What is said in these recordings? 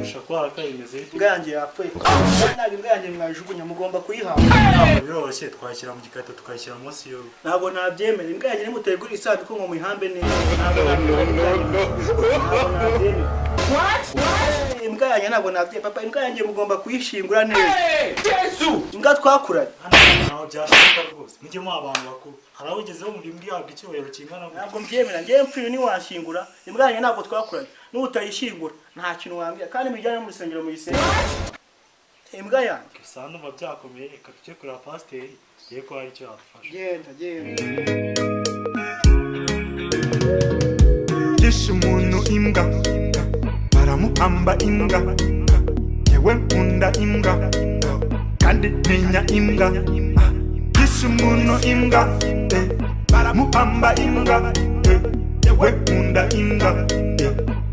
Ushobora kuba warakaye, bimeze bite? Imbwa yanjye yapfuye. Ntabwo imbwa yanjye mwayijugunya, mugomba kuyihamba. Ntabwo biroroshye, twayishyira mu gikarito tukayishyira munsi y'urugo. Ntabwo nabyemera. Imbwa yanjye nimutegura isanduku ngo muyihambe neza, ntabwo nabyemera. Ntabwo nabyemera. Imbwa yanjye ntabwo nabyemera, papa. Imbwa yanjye mugomba kuyishingura neza, imbwa twakuranye. Hano ntabwo byashoboka rwose, mujye muha abantu bakuru. Hari aho ugezeho mu imbwa ihabwa icyubahiro kingana gutya? Ntabwo mbyemera. Ngewe mpfuye ntiwashingura imbwa yanjye. Ntabwo twakuranye. N'utayishingura nta kintu wambwira, kandi mujyane mu rusengero muyisenge imbwa yanjye. Gusa ndumva byakomeye, reka tujye kureba pasiteri, tugiye ko hari icyo yadufasha. Genda, genda. Yishe umuntu imbwa baramuhamba imbwa. Yewe nkunda imbwa kandi ntinya imbwa. Yishe umuntu imbwa, baramuhamba imbwa. Yewe nkunda imbwa,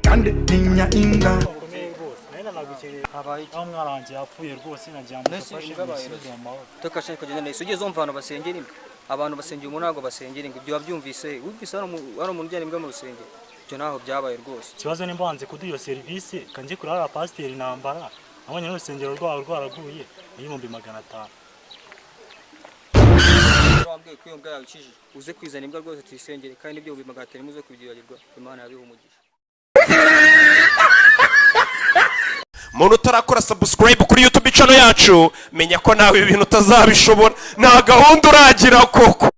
kandi ntinya imbwa. Bikomeye rwose, nari nanagukereye. Habaye iki? Aho umwana wanjye yapfuye rwose, nagira ngo Nese mufashe imbwa bayiroze? mushyingure mu mahoro. Tukashaka kugenda neza. Ugeze wumva abantu basengera imbwa? Abantu basengera umuntu, ntabwo basengera imbwa. Ibyo wabyumvise? Wumvise hano hano umuntu ujyana imbwa mu rusengero? Ibyo ntaho byabaye rwose. Ikibazo nimba wanze kuduha iyo serivisi, kanjye kurara pasiteri intambara nabonye n'urusengero rwabo rwaraguye 500,000. Wambwiye ko iyo mbwa yawe ikijije, uze kwizana imbwa rwose tuyisengere, kandi n'ibyo 500,000 muze kubyibagirwa. Imana yabiha umugisha. Muntu utarakora subscribe kuri YouTube channel yacu, menya ko nawe ibi bintu utazabishobora, nta gahunda uragira koko.